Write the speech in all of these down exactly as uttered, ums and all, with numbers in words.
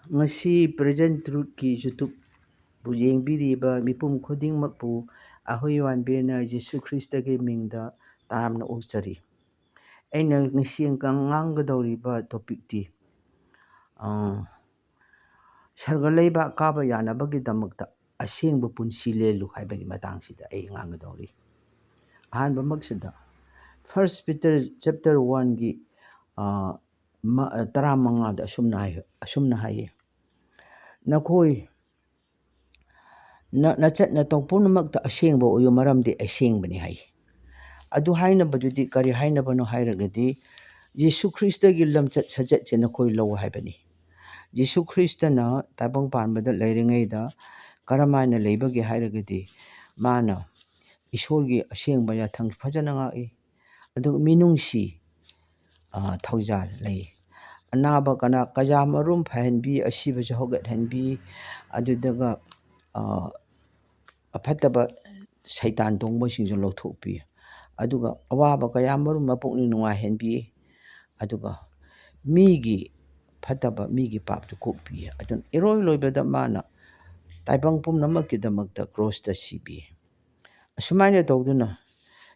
ꯉꯁꯤ Present Truthꯀꯤ YouTubeꯄꯨ ꯌꯦꯡꯕꯤꯔꯤꯕ ꯃꯤꯄꯨꯝ ꯈꯨꯗꯤꯡꯃꯛꯄꯨ ꯑꯍꯣꯏ ꯋꯥꯟꯕꯤꯅ ꯖꯤꯁꯨ ꯈ꯭ꯔꯤꯁꯇꯒꯤ ꯃꯤꯡꯗ ꯇꯔꯥꯝꯅ ꯑꯣꯛꯆꯔꯤ꯫ ꯑꯩꯅ ꯉꯁꯤ ꯉꯥꯡꯒꯗꯧꯔꯤꯕ topicꯇꯤ, ꯑ, ꯁꯔꯒ ꯂꯩꯕꯥꯛ ꯀꯥꯕ ꯌꯥꯅꯕꯒꯤꯗꯃꯛꯇ ꯑꯁꯦꯡꯕ ꯄꯨꯟꯁꯤ ꯂꯦꯜꯂꯨ ꯍꯥꯏꯕꯒꯤ ꯃꯇꯥꯡꯁꯤꯗ ꯑꯩ ꯉꯥꯡꯒꯗꯧꯔꯤ꯫ ꯑꯍꯥꯟꯕꯃꯛꯁꯤꯗ First Peter chapter oneꯒꯤ, ꯑ, ꯃ-, ꯑ, ꯇꯔꯥꯃꯉꯥꯗ ꯑꯁꯨꯝꯅ ꯍꯥꯏ-, ꯑꯁꯨꯝꯅ ꯍꯥꯏꯌꯦ, "ꯅꯈꯣꯏ ꯅ-, ꯅꯆꯠ ꯅꯇꯧ ꯄꯨꯝꯅꯃꯛꯇ ꯑꯁꯦꯡꯕ ꯑꯣꯏꯌꯨ, ꯃꯔꯝꯗꯤ ꯑꯩ ꯑꯁꯦꯡꯕꯅꯤ" ꯍꯥꯏ꯫ ꯑꯗꯨ ꯍꯥꯏꯅꯕꯗꯨꯗꯤ ꯀꯔꯤ ꯍꯥꯏꯅꯕꯅꯣ ꯍꯥꯏꯔꯒꯗꯤ, ꯖꯤꯁꯨ ꯈ꯭ꯔꯤꯁꯇꯒꯤ ꯂꯝꯆꯠ ꯁꯥꯖꯠꯁꯦ ꯅꯈꯣꯏ ꯂꯧ ꯍꯥꯏꯕꯅꯤ꯫ ꯖꯤꯁꯨ ꯈ꯭ꯔꯤꯁꯇꯅ ꯇꯥꯏꯕꯪ ꯄꯥꯟꯕꯗ ꯂꯩꯔꯤꯉꯩꯗ ꯀꯔꯝꯍꯥꯏꯅ ꯂꯩꯕꯒꯦ ꯍꯥꯏꯔꯒꯗꯤ, ꯃꯥꯅ ꯏꯁꯣꯔꯒꯤ ꯑꯁꯦꯡꯕ ꯌꯥꯊꯪ ꯐꯖꯅ ꯉꯥꯛꯏ꯫ ꯑꯗꯨꯒ ꯃꯤꯅꯨꯡꯁꯤ, ꯑ, ꯊꯧꯖꯥꯜ ꯂꯩ꯫ ꯑꯅꯥꯕ ꯀꯅꯥ ꯀꯌꯥ ꯃꯔꯨꯝ ꯐꯍꯟꯕꯤ, ꯑꯁꯤꯕꯁꯨ ꯍꯧꯒꯠꯍꯟꯕꯤ, ꯑꯗꯨꯗꯨꯒ, ꯑ, ꯑꯐꯠꯇꯕ ꯁꯩꯇꯥꯟ ꯇꯣꯡꯕꯁꯤꯡꯁꯨ ꯂꯧꯊꯣꯛꯄꯤ꯫ ꯑꯗꯨꯒ ꯑꯋꯥꯕ ꯀꯌꯥ ꯃꯔꯨꯝ ꯃꯄꯨꯛꯅꯤꯡ ꯅꯨꯡꯉꯥꯏꯍꯟꯕꯤ꯫ ꯑꯗꯨꯒ ꯃꯤꯒꯤ ꯐꯠꯇꯕ, ꯃꯤꯒꯤ ꯄꯥꯞꯇꯨ ꯀꯣꯛꯄꯤ꯫ ꯑꯗꯨꯅ ꯏꯔꯣꯏ ꯂꯣꯏꯕꯗ ꯃꯥꯅ ꯇꯥꯏꯕꯪ ꯄꯨꯝꯅꯃꯛꯀꯤꯗꯃꯛꯇ ꯀ꯭ꯔꯣꯁꯇ ꯁꯤꯕꯤ꯫ ꯑꯁꯨꯃꯥꯏꯅ ꯇꯧꯗꯨꯅ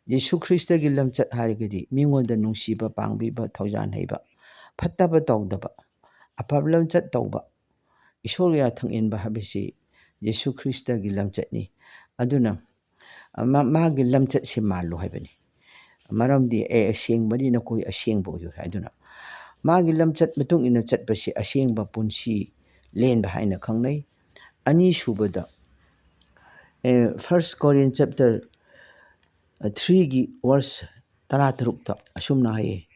ꯖꯤꯁꯨ ꯈ꯭ꯔꯤꯁꯇꯒꯤ ꯂꯝꯆꯠ ꯍꯥꯏꯔꯒꯗꯤ ꯃꯤꯉꯣꯟꯗ ꯅꯨꯡꯁꯤꯕ, ꯄꯥꯡꯕꯤꯕ, ꯊꯧꯖꯥꯜ ꯍꯩꯕ, ꯐꯠꯇꯕ ꯇꯧꯗꯕ, ꯑꯐꯕ ꯂꯝꯆꯠ ꯇꯧꯕ, ꯏꯁꯣꯔꯒꯤ ꯌꯥꯊꯪ ꯏꯟꯕ ꯍꯥꯏꯕꯁꯤ ꯖꯤꯁꯨ ꯈ꯭ꯔꯤꯁꯇꯒꯤ ꯂꯝꯆꯠꯅꯤ꯫ ꯑꯗꯨꯅ ꯃꯥ-, ꯃꯥꯒꯤ ꯂꯝꯆꯠꯁꯤ ꯃꯥꯜꯂꯨ ꯍꯥꯏꯕꯅꯤ꯫ ꯃꯔꯝꯗꯤ "ꯑꯩ ꯑꯁꯦꯡꯕꯅꯤ, ꯅꯈꯣꯏ ꯑꯁꯦꯡꯕ ꯑꯣꯏꯌꯨ" ꯍꯥꯏꯗꯨꯅ ꯃꯥꯒꯤ ꯂꯝꯆꯠ ꯃꯇꯨꯡ ꯏꯟꯅ ꯆꯠꯄꯁꯤ ꯑꯁꯦꯡꯕ ꯄꯨꯟꯁꯤ ꯂꯦꯟꯕ ꯍꯥꯏꯅ ꯈꯪꯅꯩ꯫ ꯑꯅꯤꯁꯨꯕꯗ, ꯑꯦ, First Corinth chapter threeꯒꯤ verse ꯇꯔꯥꯇꯔꯨꯛꯇ ꯑꯁꯨꯝꯅ ꯍꯥꯏꯌꯦ,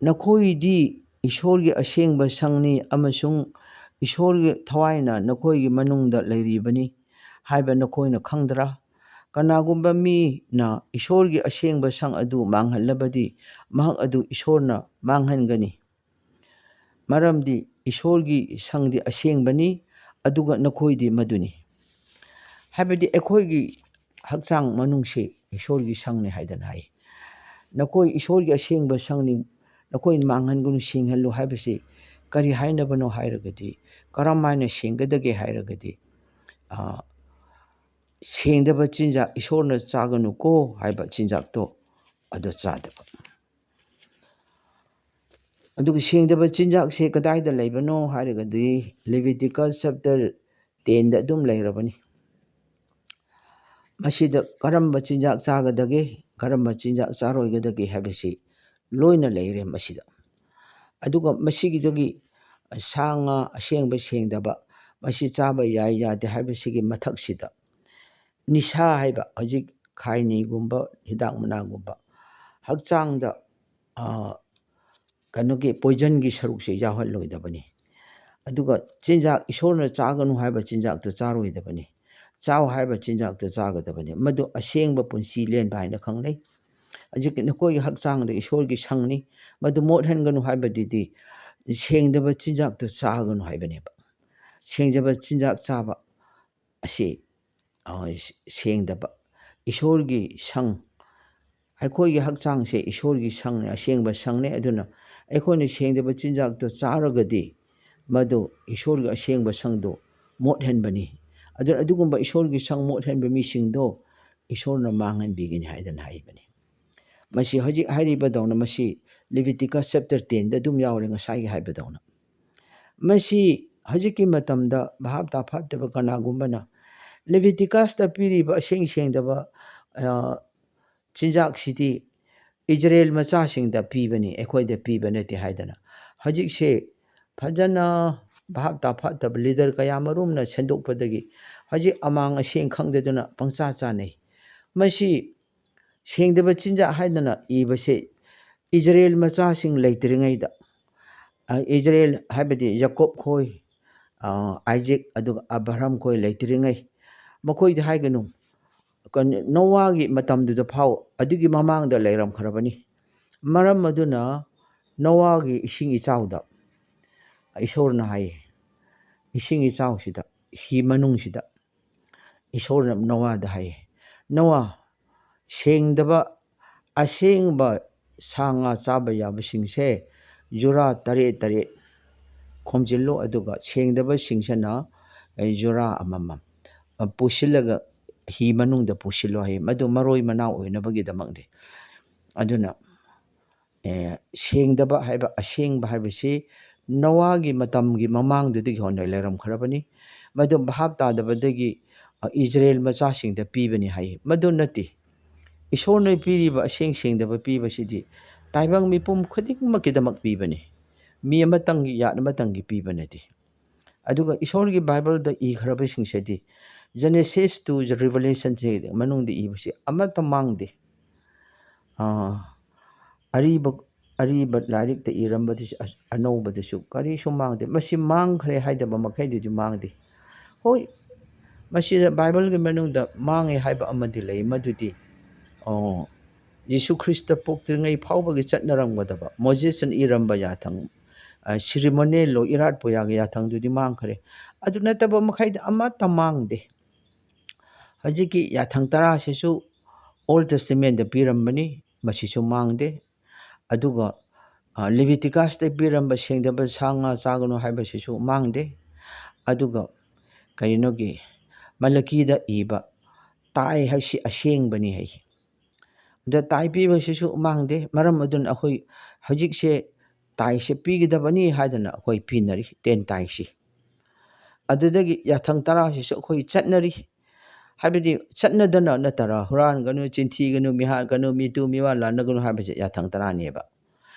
"ꯅꯈꯣꯏꯗꯤ ꯏꯁꯣꯔꯒꯤ ꯑꯁꯦꯡꯕ ꯁꯪꯅꯤ ꯑꯃꯁꯨꯡ ꯏꯁꯣꯔꯒꯤ ꯊꯋꯥꯏꯅ ꯅꯈꯣꯏꯒꯤ ꯃꯅꯨꯡꯗ ꯂꯩꯔꯤꯕꯅꯤ ꯍꯥꯏꯕ ꯅꯈꯣꯏꯅ ꯈꯪꯗ꯭ꯔꯥ? ꯀꯅꯥꯒꯨꯝꯕ ꯃꯤꯅ ꯏꯁꯣꯔꯒꯤ ꯑꯁꯦꯡꯕ ꯁꯪ ꯑꯗꯨ ꯃꯥꯡꯍꯜꯂꯕꯗꯤ, ꯃꯍꯥꯛ ꯑꯗꯨ ꯏꯁꯣꯔꯅ ꯃꯥꯡꯍꯟꯒꯅꯤ꯫ ꯃꯔꯝꯗꯤ ꯏꯁꯣꯔꯒꯤ ꯁꯪꯗꯤ ꯑꯁꯦꯡꯕꯅꯤ, ꯑꯗꯨꯒ ꯅꯈꯣꯏꯗꯤ ꯃꯗꯨꯅꯤ"꯫ ꯍꯥꯏꯕꯗꯤ ꯑꯩꯈꯣꯏꯒꯤ ꯍꯛꯆꯥꯡ ꯃꯅꯨꯡꯁꯤ ꯏꯁꯣꯔꯒꯤ ꯁꯪꯅꯤ ꯍꯥꯏꯗꯅ ꯍꯥꯏ꯫ "ꯅꯈꯣꯏ ꯏꯁꯣꯔꯒꯤ ꯑꯁꯦꯡꯕ ꯁꯪꯅꯤ, ꯅꯈꯣꯏꯅ ꯃꯥꯡꯍꯟꯒꯅꯨ, ꯁꯦꯡꯍꯜꯂꯨ" ꯍꯥꯏꯕꯁꯤ ꯀꯔꯤ ꯍꯥꯏꯅꯕꯅꯣ ꯍꯥꯏꯔꯒꯗꯤ, ꯀꯔꯝ ꯍꯥꯏꯅ ꯁꯦꯡꯒꯗꯒꯦ ꯍꯥꯏꯔꯒꯗꯤ, ꯑ, ꯁꯦꯡꯗꯕ ꯆꯤꯟꯖꯥꯛ, ꯏꯁꯣꯔꯅ ꯆꯥꯒꯅꯨꯀꯣ ꯍꯥꯏꯕ ꯆꯤꯟꯖꯥꯛꯇꯣ ꯑꯗꯨ ꯆꯥꯗꯕ꯫ ꯑꯗꯨꯒ ꯁꯦꯡꯗꯕ ꯆꯤꯟꯖꯥꯛꯁꯦ ꯀꯗꯥꯏꯗ ꯂꯩꯕꯅꯣ ꯍꯥꯏꯔꯒꯗꯤ, Leviticus chapter ten ꯗ ꯑꯗꯨꯝ ꯂꯩꯔꯕꯅꯤ꯫ ꯃꯁꯤꯗ ꯀꯔꯝꯕ ꯆꯤꯟꯖꯥꯛ ꯆꯥꯒꯗꯒꯦ, ꯀꯔꯝꯕ ꯆꯤꯟꯖꯥꯛ ꯆꯥꯔꯣꯏꯒꯗꯒꯦ ꯍꯥꯏꯕꯁꯤ ꯂꯣꯏꯅ ꯂꯩꯔꯦ ꯃꯁꯤꯗ꯫ ꯑꯗꯨꯒ ꯃꯁꯤꯒꯤꯗꯒꯤ ꯁꯥ ꯉꯥ ꯑꯁꯦꯡꯕ ꯁꯦꯡꯗꯕ, ꯃꯁꯤ ꯆꯥꯕ ꯌꯥꯏ ꯌꯥꯗꯦ ꯍꯥꯏꯕꯁꯤꯒꯤ ꯃꯊꯛꯁꯤꯗ, ꯅꯤꯁꯥ ꯍꯥꯏꯕ, ꯍꯧꯖꯤꯛ ꯈꯥꯏꯅꯤꯒꯨꯝꯕ, ꯍꯤꯗꯥꯛ ꯃꯅꯥꯒꯨꯝꯕ, ꯍꯛꯆꯥꯡꯗ, ꯑ, ꯀꯩꯅꯣꯒꯤ poison ꯒꯤ ꯁꯔꯨꯛꯁꯦ ꯌꯥꯎꯍꯜꯂꯣꯏꯗꯕꯅꯤ꯫ ꯑꯗꯨꯒ ꯆꯤꯟꯖꯥꯛ, ꯏꯁꯣꯔꯅ ꯆꯥꯒꯅꯨ ꯍꯥꯏꯕ ꯆꯤꯟꯖꯥꯛꯇꯨ ꯆꯥꯔꯣꯏꯗꯕꯅꯤ꯫ ꯆꯥꯎ ꯍꯥꯏꯕ ꯆꯤꯟꯖꯥꯛꯇꯨ ꯆꯥꯒꯗꯕꯅꯤ꯫ ꯃꯗꯨ ꯑꯁꯦꯡꯕ ꯄꯨꯟꯁꯤ ꯂꯦꯟꯕ ꯍꯥꯏꯅ ꯈꯪꯅꯩ꯫ ꯍꯧꯖꯤꯛꯀꯤ ꯅꯈꯣꯏꯒꯤ ꯍꯛꯆꯥꯡꯗ ꯏꯁꯣꯔꯒꯤ ꯁꯪꯅꯤ, ꯃꯗꯨ ꯃꯣꯠꯍꯟꯒꯅꯨ ꯍꯥꯏꯕꯗꯨꯗꯤ ꯁꯦꯡꯗꯕ ꯆꯤꯟꯖꯥꯛꯇꯨ ꯆꯥꯒꯅꯨ ꯍꯥꯏꯕꯅꯦꯕ꯫ ꯁꯦꯡꯗꯕ ꯆꯤꯟꯖꯥꯛ ꯆꯥꯕ ꯑꯁꯤ, ꯑ, ꯁꯦꯡꯗꯕ, ꯏꯁꯣꯔꯒꯤ ꯁꯪ, ꯑꯩꯈꯣꯏꯒꯤ ꯍꯛꯆꯥꯡꯁꯦ ꯏꯁꯣꯔꯒꯤ ꯁꯪꯅꯤ, ꯑꯁꯦꯡꯕ ꯁꯪꯅꯤ꯫ ꯑꯗꯨꯅ ꯑꯩꯈꯣꯏꯅ ꯁꯦꯡꯗꯕ ꯆꯤꯟꯖꯥꯛꯇꯣ ꯆꯥꯔꯒꯗꯤ ꯃꯗꯨ ꯏꯁꯣꯔꯒꯤ ꯑꯁꯦꯡꯕ ꯁꯪꯗꯨ ꯃꯣꯠꯍꯟꯕꯅꯤ꯫ ꯑꯗꯨꯅ ꯑꯗꯨꯒꯨꯝꯕ ꯏꯁꯣꯔꯒꯤ ꯁꯪ ꯃꯣꯠꯍꯟꯕ ꯃꯤꯁꯤꯡꯗꯣ ꯏꯁꯣꯔꯅ ꯃꯥꯡꯍꯟꯕꯤꯒꯅꯤ ꯍꯥꯏꯗꯅ ꯍꯥꯏꯕꯅꯤ꯫ ꯃꯁꯤ ꯍꯧꯖꯤꯛ ꯍꯥꯏꯔꯤꯕꯗꯧꯅ, ꯃꯁꯤ Leviticus chapter ten ꯗ ꯑꯗꯨꯝ ꯌꯥꯎꯔꯦ, ꯉꯁꯥꯏꯒꯤ ꯍꯥꯏꯕꯗꯧꯅ꯫ ꯃꯁꯤ ꯍꯧꯖꯤꯛꯀꯤ ꯃꯇꯝꯗ ꯚꯥꯞ ꯇꯥꯐꯠꯇꯕ ꯀꯅꯥꯒꯨꯝꯕꯅ Leviticus ꯇ ꯄꯤꯔꯤꯕ ꯑꯁꯦꯡ ꯁꯦꯡꯗꯕ, ꯑ, ꯆꯤꯟꯖꯥꯛꯁꯤꯗꯤ ꯏꯖꯔꯦꯜ ꯃꯆꯥꯁꯤꯡꯗ ꯄꯤꯕꯅꯤ, ꯑꯩꯈꯣꯏꯗ ꯄꯤꯕ ꯅꯠꯇꯦ ꯍꯥꯏꯗꯅ ꯍꯧꯖꯤꯛꯁꯦ ꯐꯖꯅ ꯚꯥꯞ ꯇꯥꯐꯠꯇꯕ leader ꯀꯌꯥ ꯃꯔꯨꯝꯅ ꯁꯟꯗꯣꯛꯄꯗꯒꯤ ꯍꯧꯖꯤꯛ ꯑꯃꯥꯡ ꯑꯁꯦꯡ ꯈꯪꯗꯗꯨꯅ ꯄꯪꯆꯥ ꯆꯥꯅꯩ꯫ ꯃꯁꯤ ꯁꯦꯡꯗꯕ ꯆꯤꯟꯖꯥꯛ ꯍꯥꯏꯗꯅ ꯏꯕꯁꯦ ꯏꯖꯔꯦꯜ ꯃꯆꯥꯁꯤꯡ ꯂꯩꯇ꯭ꯔꯤꯉꯩꯗ, ꯑ, ꯏꯖꯔꯦꯜ ꯍꯥꯏꯕꯗꯤ ꯌꯥꯀꯣꯕ ꯈꯣꯏ, ꯑ, ꯑꯥꯏꯖꯦꯛ, ꯑꯗꯨꯒ ꯑꯕ꯭ꯔꯥꯍꯝ ꯈꯣꯏ ꯂꯩꯇ꯭ꯔꯤꯉꯩ, ꯃꯈꯣꯏꯗ ꯍꯥꯏꯒꯅꯨ, ꯀꯩꯅꯣ, ꯅꯣꯋꯥꯒꯤ ꯃꯇꯝꯗꯨꯗ ꯐꯥꯎ, ꯑꯗꯨꯒꯤ ꯃꯃꯥꯡꯗ ꯂꯩꯔꯝꯈ꯭ꯔꯕꯅꯤ꯫ ꯃꯔꯝ ꯑꯗꯨꯅ ꯅꯣꯋꯥꯒꯤ ꯏꯁꯤꯡ ꯏꯆꯥꯎꯗ ꯏꯁꯣꯔꯅ ꯍꯥꯏꯌꯦ, ꯏꯁꯤꯡ ꯏꯆꯥꯎꯁꯤꯗ, ꯍꯤ ꯃꯅꯨꯡꯁꯤꯗ ꯏꯁꯣꯔꯅ ꯅꯣꯋꯥꯗ ꯍꯥꯏꯌꯦ, "ꯅꯣꯋꯥ, ꯁꯦꯡꯗꯕ, ꯑꯁꯦꯡꯕ ꯁꯥ ꯉꯥ ꯆꯥꯕ ꯌꯥꯕꯁꯤꯡꯁꯦ ꯖꯨꯔꯥ ꯇꯔꯦꯠ ꯇꯔꯦꯠ, ꯈꯣꯝꯖꯤꯜꯂꯨ, ꯑꯗꯨꯒ ꯁꯦꯡꯗꯕꯁꯤꯡꯁꯤꯅ, ꯑꯦ, ꯖꯨꯔꯥ ꯑꯃꯃꯝ, ꯑ, ꯄꯨꯁꯤꯜꯂꯒ ꯍꯤ ꯃꯅꯨꯡꯗ ꯄꯨꯁꯤꯜꯂꯨ ꯍꯥꯏ꯫ ꯃꯗꯨ ꯃꯔꯣꯏ ꯃꯅꯥꯎ ꯑꯣꯏꯅꯕꯒꯤꯗꯃꯛꯅꯤ꯫ ꯑꯗꯨꯅ, ꯑꯦ, ꯁꯦꯡꯗꯕ ꯍꯥꯏꯕ, ꯑꯁꯦꯡꯕ ꯍꯥꯏꯕꯁꯤ ꯅꯣꯋꯥꯒꯤ ꯃꯇꯝꯒꯤ ꯃꯃꯥꯡꯗꯨꯗꯒꯤ ꯍꯧꯅ ꯂꯩꯔꯝꯈ꯭ꯔꯕꯅꯤ꯫ ꯃꯗꯨ ꯚꯥꯞ ꯇꯥꯗꯕꯗꯒꯤ, ꯑ, ꯏꯖꯔꯦꯜ ꯃꯆꯥꯁꯤꯡꯗ ꯄꯤꯕꯅꯤ ꯍꯥꯏ꯫ ꯃꯗꯨ ꯅꯠꯇꯦ꯫ ꯏꯁꯣꯔꯅ ꯄꯤꯔꯤꯕ ꯑꯁꯦꯡ ꯁꯦꯡꯗꯕ ꯄꯤꯕꯁꯤꯗꯤ ꯇꯥꯏꯕꯪ ꯃꯤꯄꯨꯝ ꯈꯨꯗꯤꯡꯃꯛꯀꯤꯗꯃꯛ ꯄꯤꯕꯅꯤ꯫ ꯃꯤ ꯑꯃꯇꯪꯒꯤ, ꯖꯥꯠ ꯑꯃꯇꯪꯒꯤ ꯄꯤꯕ ꯅꯠꯇꯦ꯫ ꯑꯗꯨꯒ ꯏꯁꯣꯔꯒꯤ ꯕꯥꯏꯕꯜꯗ ꯏꯈ꯭ꯔꯕꯁꯤꯡꯁꯤꯗꯤ, Genesis to Revelation ꯁꯤ ꯃꯅꯨꯡꯗ ꯏꯕꯁꯤ ꯑꯃꯠꯇ ꯃꯥꯡꯗꯦ꯫ ꯑꯥ, ꯑꯔꯤꯕ, ꯑꯔꯤꯕ ꯂꯥꯏꯔꯤꯛꯇ ꯏꯔꯝꯕꯗꯁꯨ, ꯑ-, ꯑꯅꯧꯕꯗꯁꯨ ꯀꯔꯤꯁꯨ ꯃꯥꯡꯗꯦ꯫ ꯃꯁꯤ ꯃꯥꯡꯈ꯭ꯔꯦ ꯍꯥꯏꯗꯕ ꯃꯈꯩꯗꯨꯗꯤ ꯃꯥꯡꯗꯦ꯫ ꯍꯣꯏ, ꯃꯁꯤꯗ ꯕꯥꯏꯕꯜꯒꯤ ꯃꯅꯨꯡꯗ ꯃꯥꯡꯉꯦ ꯍꯥꯏꯕ ꯑꯃꯗꯤ ꯂꯩ, ꯃꯗꯨꯗꯤ, ꯑꯣ, ꯌꯤꯁꯨ ꯈ꯭ꯔꯤꯁꯇ ꯄꯣꯛꯇ꯭ꯔꯤꯉꯩ ꯐꯥꯎꯕꯒꯤ ꯆꯠꯅꯔꯝꯒꯗꯕ, ꯃꯣꯖꯦꯁꯅ ꯏꯔꯝꯕ ꯌꯥꯊꯪ, ꯑ, ceremonial law, ꯏꯔꯥꯠ ꯄꯨꯌꯥꯒꯤ ꯌꯥꯊꯪꯗꯨꯗꯤ ꯃꯥꯡꯈ꯭ꯔꯦ꯫ ꯑꯗꯨ ꯅꯠꯇꯕ ꯃꯈꯩꯗꯤ ꯑꯃꯠꯇ ꯃꯥꯡꯗꯦ꯫ ꯍꯧꯖꯤꯛꯀꯤ ꯌꯥꯊꯪ ꯇꯔꯥꯁꯤꯁꯨ Old Testament ꯇ ꯄꯤꯔꯝꯕꯅꯤ, ꯃꯁꯤꯁꯨ ꯃꯥꯡꯗꯦ꯫ ꯑꯗꯨꯒ, ꯑ, ꯂꯤꯕꯤꯇꯤꯀꯁꯇ ꯄꯤꯔꯝꯕ ꯁꯦꯡꯗꯕ ꯁꯥ ꯉꯥ ꯆꯥꯒꯅꯨ ꯍꯥꯏꯕꯁꯤꯁꯨ ꯃꯥꯡꯗꯦ꯫ ꯑꯗꯨꯒ ꯀꯔꯤꯅꯣꯒꯤ, ꯃꯂꯀꯤꯗ ꯏꯕ ꯇꯥꯏ ꯍꯥꯏꯁꯤ ꯑꯁꯦꯡꯕꯅꯤ ꯍꯥꯏ꯫ ꯑꯗ ꯇꯥꯏ ꯄꯤꯕꯁꯤꯁꯨ ꯃꯥꯡꯗꯦ꯫ ꯃꯔꯝ ꯑꯗꯨꯅ ꯑꯩꯈꯣꯏ ꯍꯧꯖꯤꯛꯁꯦ ꯇꯥꯏꯁꯦ ꯄꯤꯒꯗꯕꯅꯤ ꯍꯥꯏꯗꯅ ꯑꯩꯈꯣꯏ ꯄꯤꯅꯔꯤ, ꯇꯦꯟ ꯇꯥꯏꯁꯤ꯫ ꯑꯗꯨꯗꯒꯤ ꯌꯥꯊꯪ ꯇꯔꯥꯁꯤꯁꯨ ꯑꯩꯈꯣꯏ ꯆꯠꯅꯔꯤ꯫ ꯍꯥꯏꯕꯗꯤ ꯆꯠꯅꯗꯅ ꯅꯠꯇꯔꯥ, ꯍꯨꯔꯥꯟꯒꯅꯨ, ꯆꯤꯟꯊꯤꯒꯅꯨ, ꯃꯤꯍꯥꯠꯀꯅꯨ, ꯃꯤꯇꯨ ꯃꯤꯋꯥ ꯂꯥꯟꯅꯒꯅꯨ ꯍꯥꯏꯕꯁꯦ ꯌꯥꯊꯪ ꯇꯔꯥꯅꯦꯕ꯫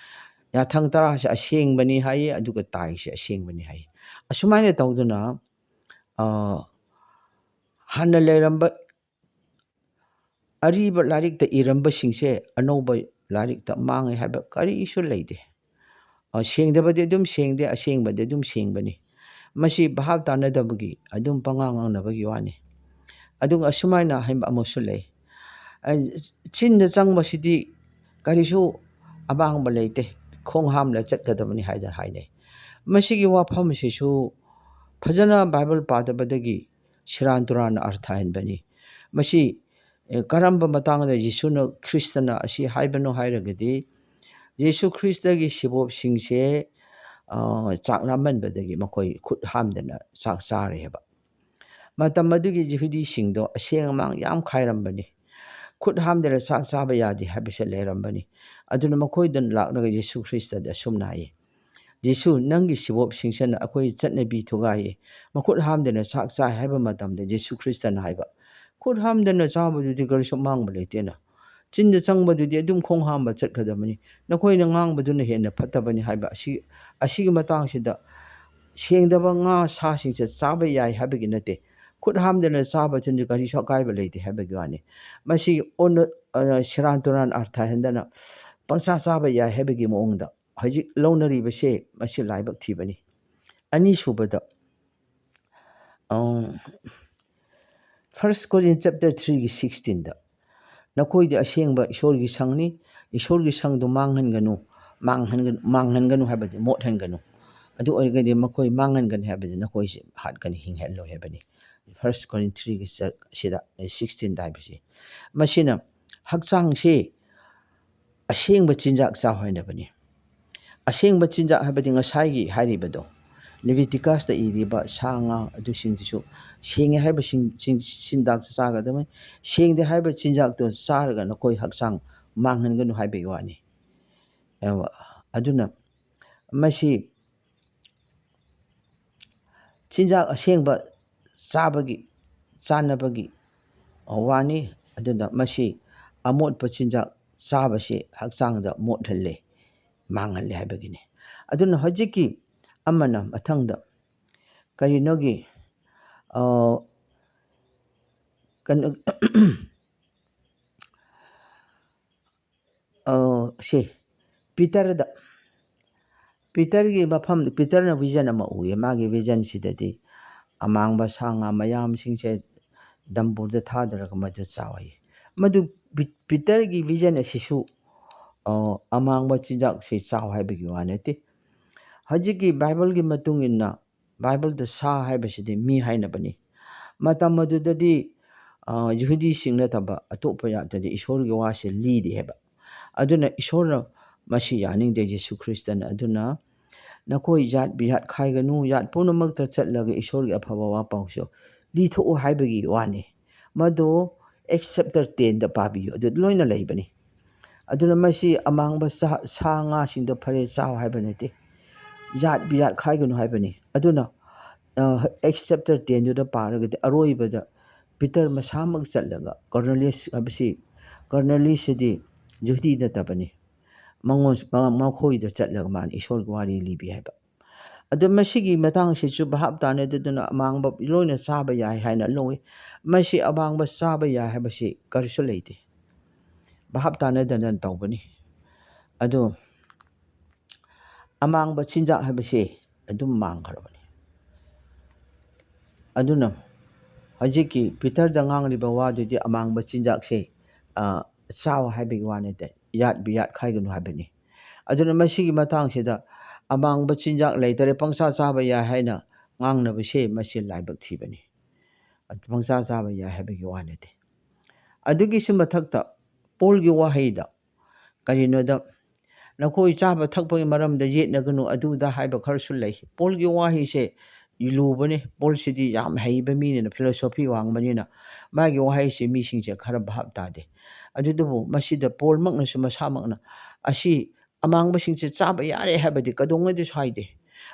ꯌꯥꯊꯪ ꯇꯔꯥꯁꯦ ꯑꯁꯦꯡꯕꯅꯤ ꯍꯥꯏꯌꯦ, ꯑꯗꯨꯒ ꯇꯥꯏꯁꯦ ꯑꯁꯦꯡꯕꯅꯤ ꯍꯥꯏꯌꯦ꯫ ꯑꯁꯨꯃꯥꯏꯅ ꯇꯧꯗꯨꯅ, ꯑ, ꯍꯥꯟꯅ ꯂꯩꯔꯝꯕ ꯑꯔꯤꯕ ꯂꯥꯏꯔꯤꯛꯇ ꯏꯔꯝꯕꯁꯤꯡꯁꯦ ꯑꯅꯧꯕ ꯂꯥꯏꯔꯤꯛꯇ ꯃꯥꯡꯉꯦ ꯍꯥꯏꯕ ꯀꯔꯤꯁꯨ ꯂꯩꯇꯦ꯫ ꯑ, ꯁꯦꯡꯗꯕꯗꯤ ꯑꯗꯨꯝ ꯁꯦꯡꯗꯦ, ꯑꯁꯦꯡꯕꯗꯤ ꯑꯗꯨꯝ ꯁꯦꯡꯕꯅꯤ꯫ ꯃꯁꯤ ꯚꯥꯞ ꯇꯥꯅꯗꯕꯒꯤ ꯑꯗꯨꯝ ꯄꯉꯥꯡ ꯉꯥꯡꯅꯕꯒꯤ ꯋꯥꯅꯤ꯫ ꯑꯗꯨꯒ ꯑꯁꯨꯃꯥꯏꯅ ꯍꯥꯏꯕ ꯑꯃꯁꯨ ꯂꯩ, ꯑ, ꯆꯤꯟꯗ ꯆꯪꯕꯁꯤꯗꯤ ꯀꯔꯤꯁꯨ ꯑꯃꯥꯡꯕ ꯂꯩꯇꯦ, ꯈꯣꯡ ꯍꯥꯝꯂ ꯆꯠꯀꯗꯕꯅꯤ ꯍꯥꯏꯗꯅ ꯍꯥꯏꯅꯩ꯫ ꯃꯁꯤꯒꯤ ꯋꯥꯐꯝꯁꯤꯁꯨ ꯐꯖꯅ ꯕꯥꯏꯕꯜ ꯄꯥꯗꯕꯗꯒꯤ ꯁꯤꯔꯥꯟ ꯇꯨꯔꯥꯟꯅ ꯑꯔꯊ ꯍꯟꯕꯅꯤ꯫ ꯃꯁꯤ, ꯑꯦ, ꯀꯔꯝꯕ ꯃꯇꯥꯡꯗ ꯌꯤꯁꯨꯅ, ꯈ꯭ꯔꯤꯁꯇꯅ ꯑꯁꯤ ꯍꯥꯏꯕꯅꯣ ꯍꯥꯏꯔꯒꯗꯤ, ꯌꯤꯁꯨ ꯈ꯭ꯔꯤꯁꯇꯒꯤ ꯁꯤꯕꯣꯞꯁꯤꯡꯁꯦ ꯑ, ꯆꯥꯛ ꯂꯥꯝꯃꯟꯕꯗꯒꯤ ꯃꯈꯣꯏ ꯈꯨꯠ ꯍꯥꯝꯗꯅ ꯆꯥꯛ ꯆꯥꯔꯦ ꯍꯥꯏꯕ꯫ ꯃꯇꯝ ꯑꯗꯨꯒꯤ ꯌꯤꯍꯨꯗꯤꯁꯤꯡꯗꯣ ꯑꯁꯦꯡ ꯑꯃꯥꯡ ꯌꯥꯝ ꯈꯥꯏꯔꯝꯕꯅꯤ꯫ ꯈꯨꯠ ꯍꯥꯝꯗꯅ ꯆꯥꯛ ꯆꯥꯕ ꯌꯥꯗꯦ ꯍꯥꯏꯕꯁꯦ ꯂꯩꯔꯝꯕꯅꯤ꯫ ꯑꯗꯨꯅ ꯃꯈꯣꯏꯗ ꯂꯥꯛꯂꯒ ꯌꯤꯁꯨ ꯈ꯭ꯔꯤꯁꯇꯗ ꯑꯁꯨꯝꯅ ꯍꯥꯏꯌꯦ, "ꯌꯤꯁꯨ, ꯅꯪꯒꯤ ꯁꯤꯕꯣꯞꯁꯤꯡꯁꯤꯅ ꯑꯩꯈꯣꯏꯒꯤ ꯆꯠꯅꯕꯤ ꯊꯨꯒꯥꯏꯌꯦ꯫ ꯃꯈꯨꯠ ꯍꯥꯝꯗꯅ ꯆꯥꯛ ꯆꯥꯏ" ꯍꯥꯏꯕ ꯃꯇꯝꯗ ꯌꯤꯁꯨ ꯈ꯭ꯔꯤꯁꯇꯅ ꯍꯥꯏꯕ, "ꯈꯨꯠ ꯍꯥꯝꯗꯅ ꯆꯥꯕꯗꯨꯗꯤ ꯀꯔꯤꯁꯨ ꯃꯥꯡꯕ ꯂꯩꯇꯦꯅ꯫ ꯆꯤꯟꯗ ꯆꯪꯕꯗꯨꯗꯤ ꯑꯗꯨꯝ ꯈꯣꯡ ꯍꯥꯝꯕ ꯆꯠꯀꯗꯕꯅꯤ꯫ ꯅꯈꯣꯏꯅ ꯉꯥꯡꯕꯗꯨꯅ ꯍꯦꯟꯅ ꯐꯠꯇꯕꯅꯤ" ꯍꯥꯏꯕ ꯑꯁꯤ, ꯑꯁꯤꯒꯤ ꯃꯇꯥꯡꯁꯤꯗ ꯁꯦꯡꯗꯕ ꯉꯥ ꯁꯥꯁꯤꯡꯁꯦ ꯆꯥꯕ ꯌꯥꯏ ꯍꯥꯏꯕꯒꯤ ꯅꯠꯇꯦ꯫ ꯈꯨꯠ ꯍꯥꯝꯗꯅ ꯆꯥꯕꯗꯨꯅ ꯀꯔꯤꯁꯨ ꯑꯀꯥꯏꯕ ꯂꯩꯇꯦ ꯍꯥꯏꯕꯒꯤ ꯋꯥꯅꯤ꯫ ꯃꯁꯤ ꯑꯣꯟꯅ-, ꯑ, ꯁꯦꯔꯥꯟ ꯇꯨꯔꯥꯟ ꯑꯥꯔꯊ ꯍꯟꯗꯅ ꯄꯪꯆꯥ ꯆꯥꯕ ꯌꯥꯏ ꯍꯥꯏꯕꯒꯤ ꯃꯑꯣꯡꯗ ꯍꯧꯖꯤꯛ ꯂꯧꯅꯔꯤꯕꯁꯦ ꯃꯁꯤ ꯂꯥꯏꯕꯛ ꯊꯤꯕꯅꯤ꯫ ꯑꯅꯤꯁꯨꯕꯗ, ꯑ, First Corinth chapter threeꯒꯤ sixteenꯗ, "ꯅꯈꯣꯏꯗꯤ ꯑꯁꯦꯡꯕ ꯏꯁꯣꯔꯒꯤ ꯁꯪꯅꯤ, ꯏꯁꯣꯔꯒꯤ ꯁꯪꯗꯨ ꯃꯥꯡꯍꯟꯒꯅꯨ, ꯃꯥꯡꯍꯟꯒꯅꯨ, ꯃꯥꯡꯍꯟꯒꯅꯨ" ꯍꯥꯏꯕꯗꯤ ꯃꯣꯠꯍꯟꯒꯅꯨ꯫ ꯑꯗꯨ ꯑꯣꯏꯔꯒꯗꯤ ꯃꯈꯣꯏ ꯃꯥꯡꯍꯟꯒꯅꯤ ꯍꯥꯏꯕꯗꯤ ꯅꯈꯣꯏꯁꯦ ꯍꯥꯠꯀꯅꯤ, ꯍꯤꯡꯍꯜꯂꯣꯏ ꯍꯥꯏꯕꯅꯤ꯫ First Corinth threeꯒꯤ ꯆ-, ꯁꯤꯗ, sixteenꯗ ꯍꯥꯏꯕꯁꯤ꯫ ꯃꯁꯤꯅ ꯍꯛꯆꯥꯡꯁꯤ ꯑꯁꯦꯡꯕ ꯆꯤꯟꯖꯥꯛ ꯆꯥꯎ ꯍꯥꯏꯅꯕꯅꯤ꯫ ꯑꯁꯦꯡꯕ ꯆꯤꯟꯖꯥꯛ ꯍꯥꯏꯕꯗꯤ ꯉꯁꯥꯏꯒꯤ ꯍꯥꯏꯔꯤꯕꯗꯣ, ꯂꯤꯚꯤꯇꯤꯀꯁꯇ ꯏꯔꯤꯕ ꯁꯥ ꯉꯥ ꯑꯗꯨꯁꯤꯡꯗꯨꯁꯨ ꯁꯦꯡꯉꯦ ꯍꯥꯏꯕ ꯁꯤꯡ-, ꯁꯤꯡ-, ꯆꯤꯟꯖꯥꯛꯇ ꯆꯥꯒꯗꯕꯅꯤ꯫ ꯁꯦꯡꯗꯦ ꯍꯥꯏꯕ ꯆꯤꯟꯖꯥꯛꯇꯣ ꯆꯥꯔꯒ ꯅꯈꯣꯏ ꯍꯛꯆꯥꯡ ꯃꯥꯡꯍꯟꯒꯅꯨ ꯍꯥꯏꯕꯒꯤ ꯋꯥꯅꯤ꯫ ꯑꯗꯨꯅ ꯃꯁꯤ ꯆꯤꯟꯖꯥꯛ ꯑꯁꯦꯡꯕ ꯆꯥꯕꯒꯤ, ꯆꯥꯅꯕꯒꯤ ꯋꯥꯅꯤ꯫ ꯑꯗꯨꯅ ꯃꯁꯤ ꯑꯃꯣꯠꯄ ꯆꯤꯟꯖꯥꯛ ꯆꯥꯕꯁꯤ ꯍꯛꯆꯥꯡꯗ ꯃꯣꯠꯍꯜꯂꯦ, ꯃꯥꯡꯍꯜꯂꯦ ꯍꯥꯏꯕꯒꯤꯅꯤ꯫ ꯑꯗꯨꯅ ꯍꯧꯖꯤꯛꯀꯤ ꯑꯃꯅ ꯃꯊꯪꯗ ꯀꯔꯤꯅꯣꯒꯤ, ꯑ, ꯀꯩꯅꯣ, ꯑ, ꯁꯤ ꯄꯤꯇꯔꯗ, ꯄꯤꯇꯔꯒꯤ ꯃꯐꯝ, ꯄꯤꯇꯔꯅ vision ꯑꯃ ꯎꯏꯌꯦ꯫ ꯃꯥꯒꯤ visionꯁꯤꯗꯗꯤ ꯑꯃꯥꯡꯕ ꯁꯥ ꯉꯥ ꯃꯌꯥꯝꯁꯤꯡꯁꯦ ꯗꯝꯕꯨꯔꯗ ꯊꯥꯗꯔꯒ ꯃꯗꯨ ꯆꯥꯎ ꯍꯥꯏꯌꯦ꯫ ꯃꯗꯨ ꯄꯤ-, ꯄꯤꯇꯔꯒꯤ vision ꯑꯁꯤꯁꯨ, ꯑ, ꯑꯃꯥꯡꯕ ꯆꯤꯟꯖꯥꯛꯁꯤ ꯆꯥꯎ ꯍꯥꯏꯕꯒꯤ ꯋꯥ ꯅꯠꯇꯦ꯫ ꯍꯧꯖꯤꯛꯀꯤ ꯕꯥꯏꯕꯜꯒꯤ ꯃꯇꯨꯡ ꯏꯟꯅ ꯕꯥꯏꯕꯜꯗ ꯁꯥ ꯍꯥꯏꯕꯁꯤꯗꯤ ꯃꯤ ꯍꯥꯏꯅꯕꯅꯤ꯫ ꯃꯇꯝ ꯑꯗꯨꯗꯗꯤ, ꯑ, ꯌꯍꯨꯗꯤꯁꯤꯡ ꯅꯠꯇꯕ ꯑꯇꯣꯞꯄ ꯖꯥꯠꯇꯗꯤ ꯏꯁꯣꯔꯒꯤ ꯋꯥꯁꯦ ꯂꯤꯗꯦ ꯍꯥꯏꯕ꯫ ꯑꯗꯨꯅ ꯏꯁꯣꯔꯅ ꯃꯁꯤ ꯌꯥꯅꯤꯡꯗꯦ, ꯖꯤꯁꯨ ꯈ꯭ꯔꯤꯁꯇꯅ꯫ ꯑꯗꯨꯅ ꯅꯈꯣꯏ ꯖꯥꯠ ꯕꯤꯖꯥꯠ ꯈꯥꯏꯒꯅꯨ, ꯖꯥꯠ ꯄꯨꯝꯅꯃꯛꯇ ꯆꯠꯂꯒ ꯏꯁꯣꯔꯒꯤ ꯑꯐꯕ ꯋꯥ ꯄꯥꯎꯁꯨ ꯂꯤꯊꯣꯛꯎ ꯍꯥꯏꯕꯒꯤ ꯋꯥꯅꯤ꯫ ꯃꯗꯨ Acts chapter ten ꯗ ꯄꯥꯕꯤꯌꯨ, ꯑꯗꯨ ꯂꯣꯏꯅ ꯂꯩꯕꯅꯤ꯫ ꯑꯗꯨꯅ ꯃꯁꯤ ꯑꯃꯥꯡꯕ ꯁꯥ, ꯁꯥ ꯉꯥꯁꯤꯡꯗ ꯐꯔꯦ ꯆꯥꯎ ꯍꯥꯏꯕ ꯅꯠꯇꯦ, ꯖꯥꯠ ꯕꯤꯖꯥꯠ ꯈꯥꯏꯒꯅꯨ ꯍꯥꯏꯕꯅꯤ꯫ ꯑꯗꯨꯅ, ꯑ, Acts chapter ten ꯗꯨꯗ ꯄꯥꯔꯒꯗꯤ ꯑꯔꯣꯏꯕꯗ ꯄꯤꯇꯔ ꯃꯁꯥꯃꯛ ꯆꯠꯂꯒ, ꯀꯣꯔꯅꯦꯂꯤꯌꯁ ꯍꯥꯏꯕꯁꯤ, ꯀꯣꯔꯅꯦꯂꯤꯌꯁꯁꯤꯗꯤ ꯖꯨꯗꯤ ꯅꯠꯇꯕꯅꯤ, ꯃꯉꯣꯟ, ꯃ-, ꯃꯈꯣꯏꯗ ꯆꯠꯂꯒ ꯃꯥꯅ ꯏꯁꯣꯔꯒꯤ ꯋꯥꯔꯤ ꯂꯤꯕꯤ ꯍꯥꯏꯕ꯫ ꯑꯗꯨ ꯃꯁꯤꯒꯤ ꯃꯇꯥꯡꯁꯤꯁꯨ ꯚꯥꯞ ꯇꯥꯅꯗꯗꯅ ꯑꯃꯥꯡꯕ ꯂꯣꯏꯅ ꯆꯥꯕ ꯌꯥꯏ ꯍꯥꯏꯅ ꯂꯧꯏ꯫ ꯃꯁꯤ ꯑꯃꯥꯡꯕ ꯆꯥꯕ ꯌꯥꯏ ꯍꯥꯏꯕꯁꯤ ꯀꯔꯤꯁꯨ ꯂꯩꯇꯦ, ꯚꯥꯞ ꯇꯥꯅꯗꯅ ꯇꯧꯕꯅꯤ꯫ ꯑꯗꯨ ꯑꯃꯥꯡꯕ ꯆꯤꯟꯖꯥꯛ ꯍꯥꯏꯕꯁꯤ ꯑꯗꯨꯝ ꯃꯥꯡꯈ꯭ꯔꯕꯅꯤ꯫ ꯑꯗꯨꯅ ꯍꯧꯖꯤꯛꯀꯤ ꯄꯤꯇꯔꯗ ꯉꯥꯡꯂꯤꯕ ꯋꯥꯗꯨꯗꯤ ꯑꯃꯥꯡꯕ ꯆꯤꯟꯖꯥꯛꯁꯦ, ꯑ, ꯆꯥꯎ ꯍꯥꯏꯕꯒꯤ ꯋꯥ ꯅꯠꯇꯦ, ꯌꯥꯠ ꯕꯤꯌꯥꯠ ꯈꯥꯏꯒꯅꯨ ꯍꯥꯏꯕꯅꯤ꯫ ꯑꯗꯨꯅ ꯃꯁꯤꯒꯤ ꯃꯇꯥꯡꯁꯤꯗ ꯑꯃꯥꯡꯕ ꯆꯤꯟꯖꯥꯛ ꯂꯩꯇꯔꯦ, ꯄꯪꯆꯥ ꯆꯥꯕ ꯌꯥꯏ ꯍꯥꯏꯅ ꯉꯥꯡꯅꯕꯁꯦ ꯃꯁꯤ ꯂꯥꯏꯕꯛ ꯊꯤꯕꯅꯤ꯫ ꯑꯗꯨ ꯄꯪꯆꯥ ꯆꯥꯕ ꯌꯥꯏ ꯍꯥꯏꯕꯒꯤ ꯋꯥ ꯅꯠꯇꯦ꯫ ꯑꯗꯨꯒꯤꯁꯨ ꯃꯊꯛꯇ ꯄꯣꯜꯒꯤ ꯋꯥꯍꯩꯗ ꯀꯔꯤꯅꯣꯗ, "ꯅꯈꯣꯏ ꯆꯥꯕ ꯊꯛꯄꯒꯤ ꯃꯔꯝꯗ ꯌꯦꯠꯅꯒꯅꯨ" ꯑꯗꯨꯗ ꯍꯥꯏꯕ ꯈꯔꯁꯨ ꯂꯩ꯫ ꯄꯣꯜꯒꯤ ꯋꯥꯍꯩꯁꯦ ꯂꯨꯕꯅꯤ꯫ ꯄꯣꯜꯁꯤꯗꯤ ꯌꯥꯝ ꯍꯩꯕ ꯃꯤꯅꯤꯅ, ꯐꯤꯂꯣꯁꯣꯐꯤ ꯋꯥꯡꯕꯅꯤꯅ, ꯃꯥꯒꯤ ꯋꯥꯍꯩꯁꯤ ꯃꯤꯁꯤꯡꯁꯦ ꯈꯔ ꯚꯥꯞ ꯇꯥꯗꯦ꯫ ꯑꯗꯨꯗꯨꯕꯨ ꯃꯁꯤꯗ ꯄꯣꯜꯃꯛꯅꯁꯨ ꯃꯁꯥꯃꯛꯅ ꯑꯁꯤ ꯑꯃꯥꯡꯕꯁꯤꯡꯁꯦ ꯆꯥꯕ ꯌꯥꯔꯦ ꯍꯥꯏꯕꯗꯤ ꯀꯩꯗꯧꯉꯩꯗꯁꯨ ꯍꯥꯏꯗꯦ꯫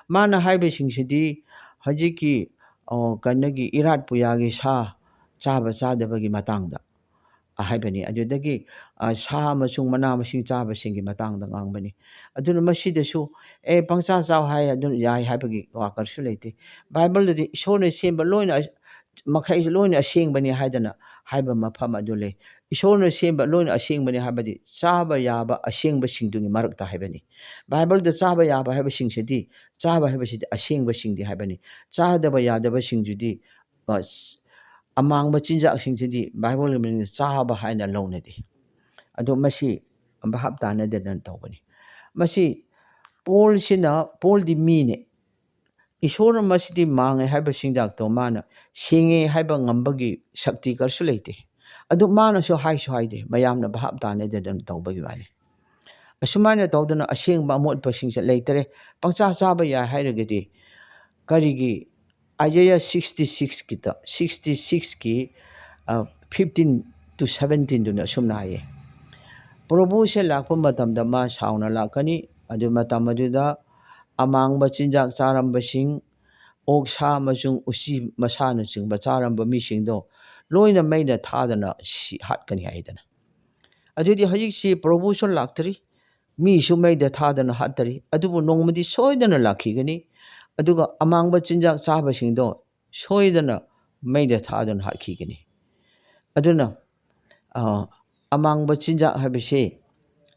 ꯃꯥꯅ ꯍꯥꯏꯕꯁꯤꯡꯁꯤꯗꯤ ꯍꯧꯖꯤꯛꯀꯤ, ꯑ, ꯀꯩꯅꯣꯒꯤ ꯏꯔꯥꯠ ꯄꯨꯌꯥꯒꯤ ꯁꯥ ꯆꯥꯕ ꯆꯥꯗꯕꯒꯤ ꯃꯇꯥꯡꯗ ꯍꯥꯏꯕꯅꯤ꯫ ꯑꯗꯨꯗꯒꯤ, ꯑ, ꯁꯥ ꯑꯃꯁꯨꯡ ꯃꯅꯥ ꯃꯁꯤꯡ ꯆꯥꯕꯁꯤꯡꯒꯤ ꯃꯇꯥꯡꯗ ꯉꯥꯡꯕꯅꯤ꯫ ꯑꯗꯨꯅ ꯃꯁꯤꯗꯁꯨ, "ꯑꯦ, ꯄꯪꯆꯥ ꯆꯥꯎ ꯍꯥꯏ, ꯑꯗꯨꯅ ꯌꯥꯏ" ꯍꯥꯏꯕꯒꯤ ꯋꯥ ꯀꯔꯤꯁꯨ ꯂꯩꯇꯦ꯫ ꯕꯥꯏꯕꯜꯗꯗꯤ ꯏꯁꯣꯔꯅ ꯁꯦꯝꯕ ꯂꯣꯏꯅ ꯑ-, ꯃꯈꯩꯁꯨ ꯂꯣꯏꯅ ꯑꯁꯦꯡꯕꯅꯤ ꯍꯥꯏꯗꯅ ꯍꯥꯏꯕ ꯃꯐꯝ ꯑꯗꯨ ꯂꯩ꯫ ꯏꯁꯣꯔꯅ ꯁꯦꯝꯕ ꯂꯣꯏꯅ ꯑꯁꯦꯡꯕꯅꯤ ꯍꯥꯏꯕꯗꯤ ꯆꯥꯕ ꯌꯥꯕ ꯑꯁꯦꯡꯕꯁꯤꯡꯗꯨꯒꯤ ꯃꯔꯛꯇ ꯍꯥꯏꯕꯅꯤ꯫ ꯕꯥꯏꯕꯜꯗ ꯆꯥꯕ ꯌꯥꯕ ꯍꯥꯏꯕꯁꯤꯡꯁꯤꯗꯤ, ꯆꯥꯕ ꯍꯥꯏꯕꯁꯤꯗꯤ ꯑꯁꯦꯡꯕꯁꯤꯡꯗꯤ ꯍꯥꯏꯕꯅꯤ꯫ ꯆꯥꯗꯕ ꯌꯥꯗꯕꯁꯤꯡꯗꯨꯗꯤ, ꯑ, ꯑꯃꯥꯡꯕ ꯆꯤꯟꯖꯥꯛꯁꯤꯡꯁꯤꯗꯤ ꯕꯥꯏꯕꯜꯒꯤ ꯃꯅꯨꯡꯗ ꯆꯥꯕ ꯍꯥꯏꯅ ꯂꯧꯅꯗꯦ꯫ ꯑꯗꯣ ꯃꯁꯤ ꯚꯥꯞ ꯇꯥꯅꯗꯗꯅ ꯇꯧꯕꯅꯤ꯫ ꯃꯁꯤ ꯄꯣꯜꯁꯤꯅ, ꯄꯣꯜꯗꯤ ꯃꯤꯅꯦ꯫ ꯏꯁꯣꯔꯅ ꯃꯁꯤꯗꯤ ꯃꯥꯡꯉꯦ ꯍꯥꯏꯕ ꯆꯤꯟꯖꯥꯛꯇꯣ ꯃꯥꯅ ꯁꯦꯡꯉꯦ ꯍꯥꯏꯕ ꯉꯝꯕꯒꯤ ꯁꯛꯇꯤ ꯀꯔꯤꯁꯨ ꯂꯩꯇꯦ꯫ ꯑꯗꯨ ꯃꯥꯅꯁꯨ ꯍꯥꯏꯁꯨ ꯍꯥꯏꯗꯦ, ꯃꯌꯥꯝꯅ ꯚꯥꯞ ꯇꯥꯅꯗꯗꯅ ꯇꯧꯕꯒꯤ ꯋꯥꯅꯤ꯫ ꯑꯁꯨꯃꯥꯏꯅ ꯇꯧꯗꯅ ꯑꯁꯦꯡꯕ ꯑꯃꯣꯠꯄꯁꯤꯡꯁꯦ ꯂꯩꯇꯔꯦ꯫ ꯄꯪꯆꯥ ꯆꯥꯕ ꯌꯥꯏ ꯍꯥꯏꯔꯒꯗꯤ ꯀꯔꯤꯒꯤ ꯑꯥꯏꯖꯌꯥ sixty sixꯀꯤꯗ, sixty sixꯀꯤ fifteen to seventeenꯗꯨꯅ ꯑꯁꯨꯝꯅ ꯍꯥꯏꯌꯦ, ꯄ꯭ꯔꯚꯨꯁꯦ ꯂꯥꯛꯄ ꯃꯇꯝꯗ ꯃꯥ ꯁꯥꯎꯅ ꯂꯥꯛꯀꯅꯤ꯫ ꯑꯗꯨ ꯃꯇꯝ ꯑꯗꯨꯗ ꯑꯃꯥꯡꯕ ꯆꯤꯟꯖꯥꯛ ꯆꯥꯔꯝꯕꯁꯤꯡ, ꯑꯣꯛ ꯁꯥ ꯑꯃꯁꯨꯡ ꯎꯆꯤ ꯃꯁꯥꯅꯆꯤꯡꯕ ꯆꯥꯔꯝꯕ ꯃꯤꯁꯤꯡꯗꯣ ꯂꯣꯏꯅ ꯃꯩꯗ ꯊꯥꯗꯅ ꯁꯤ-, ꯍꯥꯠꯀꯅꯤ ꯍꯥꯏꯗꯅ꯫ ꯑꯗꯨꯗꯤ ꯍꯧꯖꯤꯛꯁꯤ ꯄ꯭ꯔꯚꯨꯁꯨ ꯂꯥꯛꯇ꯭ꯔꯤ, ꯃꯤꯁꯨ ꯃꯩꯗ ꯊꯥꯗꯅ ꯍꯥꯠꯇ꯭ꯔꯤ, ꯑꯗꯨꯕꯨ ꯅꯣꯡꯃꯗꯤ ꯁꯣꯏꯗꯅ ꯂꯥꯛꯈꯤꯒꯅꯤ꯫ ꯑꯗꯨꯒ ꯑꯃꯥꯡꯕ ꯆꯤꯟꯖꯥꯛ ꯆꯥꯕꯁꯤꯡꯗꯣ ꯁꯣꯏꯗꯅ ꯃꯩꯗ ꯊꯥꯗꯨꯅ ꯍꯥꯠꯈꯤꯒꯅꯤ꯫ ꯑꯗꯨꯅ, ꯑ, ꯑꯃꯥꯡꯕ ꯆꯤꯟꯖꯥꯛ ꯍꯥꯏꯕꯁꯤ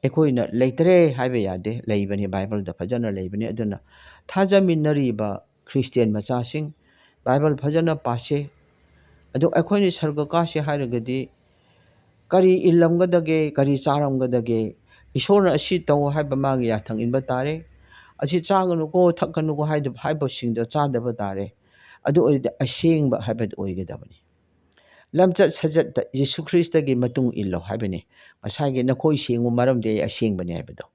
ꯑꯩꯈꯣꯏꯅ ꯂꯩꯇ꯭ꯔꯦ ꯍꯥꯏꯕ ꯌꯥꯗꯦ, ꯂꯩꯕꯅꯤ, ꯕꯥꯏꯕꯜꯗ ꯐꯖꯅ ꯂꯩꯕꯅꯤ꯫ ꯑꯗꯨꯅ ꯊꯥꯖꯃꯤꯟꯅꯔꯤꯕ ꯈ꯭ꯔꯤꯁꯇꯤꯌꯥꯟ ꯃꯆꯥꯁꯤꯡ, ꯕꯥꯏꯕꯜ ꯐꯖꯅ ꯄꯥꯁꯦ꯫ ꯑꯗꯨ ꯑꯩꯈꯣꯏꯅ ꯁꯔꯒ ꯀꯥꯁꯦ ꯍꯥꯏꯔꯒꯗꯤ ꯀꯔꯤ ꯏꯜꯂꯝꯒꯗꯒꯦ, ꯀꯔꯤ ꯆꯥꯔꯝꯒꯗꯒꯦ? ꯏꯁꯣꯔꯅ ꯑꯁꯤ ꯇꯧ ꯍꯥꯏꯕ ꯃꯥꯒꯤ ꯌꯥꯊꯪ ꯏꯟꯕ ꯇꯥꯔꯦ꯫ ꯑꯁꯤ ꯆꯥꯒꯅꯨꯀꯣ, ꯊꯛꯀꯅꯨꯀꯣ ꯍꯥꯏꯗꯕ, ꯍꯥꯏꯕꯁꯤꯡꯗꯣ ꯆꯥꯗꯕ ꯇꯥꯔꯦ꯫ ꯑꯗꯨ ꯑꯣꯏꯔꯗꯤ ꯑꯁꯦꯡꯕ ꯍꯥꯏꯕꯗꯨ ꯑꯣꯏꯒꯗꯕꯅꯤ꯫ ꯂꯝꯆꯠ ꯁꯥꯖꯠꯇ ꯖꯤꯁꯨ ꯈ꯭ꯔꯤꯁꯇꯒꯤ ꯃꯇꯨꯡ ꯏꯜꯂꯣ ꯍꯥꯏꯕꯅꯤ꯫ ꯉꯁꯥꯏꯒꯤ "ꯅꯈꯣꯏ ꯁꯦꯡꯉꯨ, ꯃꯔꯝꯗꯤ ꯑꯩ ꯑꯁꯦꯡꯕꯅꯤ" ꯍꯥꯏꯕꯗꯣ,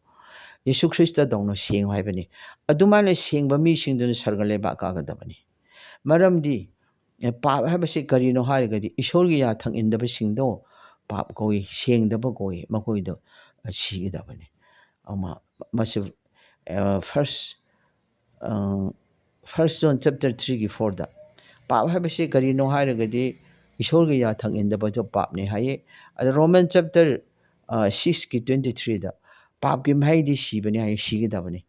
ꯖꯤꯁꯨ ꯈ꯭ꯔꯤꯁꯇꯗꯧꯅ ꯁꯦꯡꯉꯨ ꯍꯥꯏꯕꯅꯤ꯫ ꯑꯗꯨꯃꯥꯏꯅ ꯁꯦꯡꯕ ꯃꯤꯁꯤꯡꯗꯨꯅ ꯁꯔꯒ ꯂꯩꯕꯥꯛ ꯀꯥꯒꯗꯕꯅꯤ꯫ ꯃꯔꯝꯗꯤ, ꯑꯦ, ꯄꯥꯞ ꯍꯥꯏꯕꯁꯤ ꯀꯔꯤꯅꯣ ꯍꯥꯏꯔꯒꯗꯤ ꯏꯁꯣꯔꯒꯤ ꯌꯥꯊꯪ ꯏꯟꯗꯕꯁꯤꯡꯗꯣ ꯄꯥꯞ ꯀꯧꯏ, ꯁꯦꯡꯗꯕ ꯀꯧꯏ, ꯃꯈꯣꯏꯗꯣ, ꯑ, ꯁꯤꯒꯗꯕꯅꯤ꯫ ꯑꯃ, ꯃꯁꯤ, ꯑ, first, ꯑ, First John chapter threeꯒꯤ fourꯗ ꯄꯥꯞ ꯍꯥꯏꯕꯁꯤ ꯀꯔꯤꯅꯣ ꯍꯥꯏꯔꯒꯗꯤ ꯏꯁꯣꯔꯒꯤ ꯌꯥꯊꯪ ꯏꯟꯗꯕꯗꯣ ꯄꯥꯞꯅꯤ ꯍꯥꯏꯌꯦ꯫ ꯑꯗ Roman chapter, ꯑ, sixꯀꯤ twenty threeꯗ ꯄꯥꯞꯀꯤ ꯃꯍꯩꯗꯤ ꯁꯤꯕꯅꯤ ꯍꯥꯏꯌꯦ, ꯁꯤꯒꯗꯕꯅꯤ꯫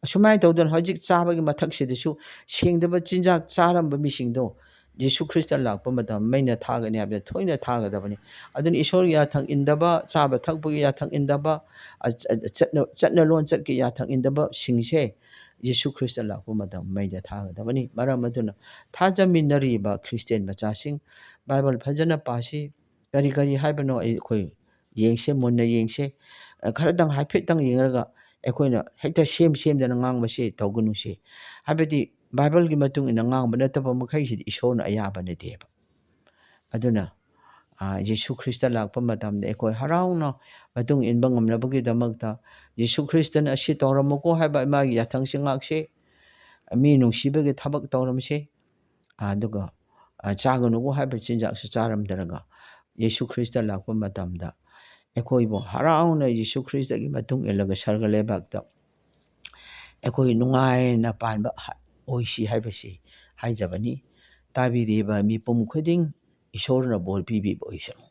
ꯑꯁꯨꯃꯥꯏꯅ ꯇꯧꯗꯅ ꯍꯧꯖꯤꯛ ꯆꯥꯕꯒꯤ ꯃꯊꯛꯁꯤꯗꯁꯨ ꯁꯦꯡꯗꯕ ꯆꯤꯟꯖꯥꯛ ꯆꯥꯔꯝꯕ ꯃꯤꯁꯤꯡꯗꯣ ꯖꯤꯁꯨ ꯈ꯭ꯔꯤꯁꯇ ꯂꯥꯛꯄ ꯃꯇꯝ ꯃꯩꯅ ꯊꯥꯒꯅꯤ ꯍꯥꯏꯕꯗ ꯊꯣꯏꯅ ꯊꯥꯒꯗꯕꯅꯤ꯫ ꯑꯗꯨꯅ ꯏꯁꯣꯔꯒꯤ ꯌꯥꯊꯪ ꯏꯟꯗꯕ, ꯆꯥꯕ ꯊꯛꯄꯒꯤ ꯌꯥꯊꯪ ꯏꯟꯗꯕ, ꯑ-, ꯑ-, ꯆꯠꯅ, ꯆꯠꯅ ꯂꯣꯟꯆꯠꯀꯤ ꯌꯥꯊꯪ ꯏꯟꯗꯕꯁꯤꯡꯁꯦ ꯖꯤꯁꯨ ꯈ꯭ꯔꯤꯁꯇ ꯂꯥꯛꯄ ꯃꯇꯝ ꯃꯩꯗ ꯊꯥꯒꯗꯕꯅꯤ꯫ ꯃꯔꯝ ꯑꯗꯨꯅ ꯊꯥꯖꯃꯤꯟꯅꯔꯤꯕ ꯈ꯭ꯔꯤꯁꯇꯤꯌꯥꯟ ꯃꯆꯥꯁꯤꯡ, ꯕꯥꯏꯕꯜ ꯐꯖꯅ ꯄꯥꯁꯤ꯫ ꯀꯔꯤ ꯀꯔꯤ ꯍꯥꯏꯕꯅꯣ ꯑꯩꯈꯣꯏ ꯌꯦꯡꯁꯦ, ꯃꯨꯟꯅ ꯌꯦꯡꯁꯦ꯫ ꯑ, ꯈꯔꯗꯪ ꯍꯥꯏꯐꯦꯠꯇꯪ ꯌꯦꯡꯉꯒ ꯑꯩꯈꯣꯏꯅ ꯍꯦꯛꯇ ꯁꯦꯝ ꯁꯦꯝꯗꯅ ꯉꯥꯡꯕꯁꯦ ꯇꯧꯒꯅꯨꯁꯦ꯫ ꯍꯥꯏꯕꯗꯤ ꯕꯥꯏꯕꯜꯒꯤ ꯃꯇꯨꯡ ꯏꯟꯅ ꯉꯥꯡꯕ ꯅꯠꯇꯕ ꯃꯈꯩꯁꯤꯗꯤ ꯏꯁꯣꯔꯅ ꯑꯌꯥꯕ ꯅꯠꯇꯦꯕ꯫ ꯑꯗꯨꯅ, ꯑꯥ, ꯌꯤꯁꯨ ꯈ꯭ꯔꯤꯁꯇ ꯂꯥꯛꯄ ꯃꯇꯝꯗ ꯑꯩꯈꯣꯏ ꯍꯔꯥꯎꯅ ꯃꯇꯨꯡ ꯏꯟꯕ ꯉꯝꯅꯕꯒꯤꯗꯃꯛꯇ ꯌꯤꯁꯨ ꯈ꯭ꯔꯤꯁꯇꯅ ꯑꯁꯤ ꯇꯧꯔꯝꯃꯨꯀꯣ ꯍꯥꯏꯕ ꯃꯥꯒꯤ ꯌꯥꯊꯪꯁꯤ ꯉꯥꯛꯁꯤ꯫ ꯃꯤ ꯅꯨꯡꯁꯤꯕꯒꯤ ꯊꯕꯛ ꯇꯧꯔꯝꯁꯤ꯫ ꯑꯗꯨꯒ, ꯑ, ꯆꯥꯒꯅꯨꯀꯣ ꯍꯥꯏꯕ ꯆꯤꯟꯖꯥꯛꯁꯨ ꯆꯥꯔꯝꯗ꯭ꯔꯒ ꯌꯤꯁꯨ ꯈ꯭ꯔꯤꯁꯇ ꯂꯥꯛꯄ ꯃꯇꯝꯗ ꯑꯩꯈꯣꯏꯕꯨ ꯍꯔꯥꯎꯅ ꯌꯤꯁꯨ ꯈ꯭ꯔꯤꯁꯇꯒꯤ ꯃꯇꯨꯡ ꯏꯜꯂꯒ ꯁꯔꯒ ꯂꯩꯕꯥꯛꯇ ꯑꯩꯈꯣꯏ ꯅꯨꯡꯉꯥꯏꯅ ꯄꯥꯟꯕ ꯍ-, ꯑꯣꯏꯁꯤ ꯍꯥꯏꯕꯁꯤ ꯍꯥꯏꯖꯕꯅꯤ꯫ ꯇꯥꯕꯤꯔꯤꯕ ꯃꯤꯄꯨꯝ ꯈꯨꯗꯤꯡ ꯏꯁꯣꯔꯅ ꯕꯣꯔ ꯄꯤꯕꯤꯕ ꯑꯣꯏꯁꯅꯨ꯫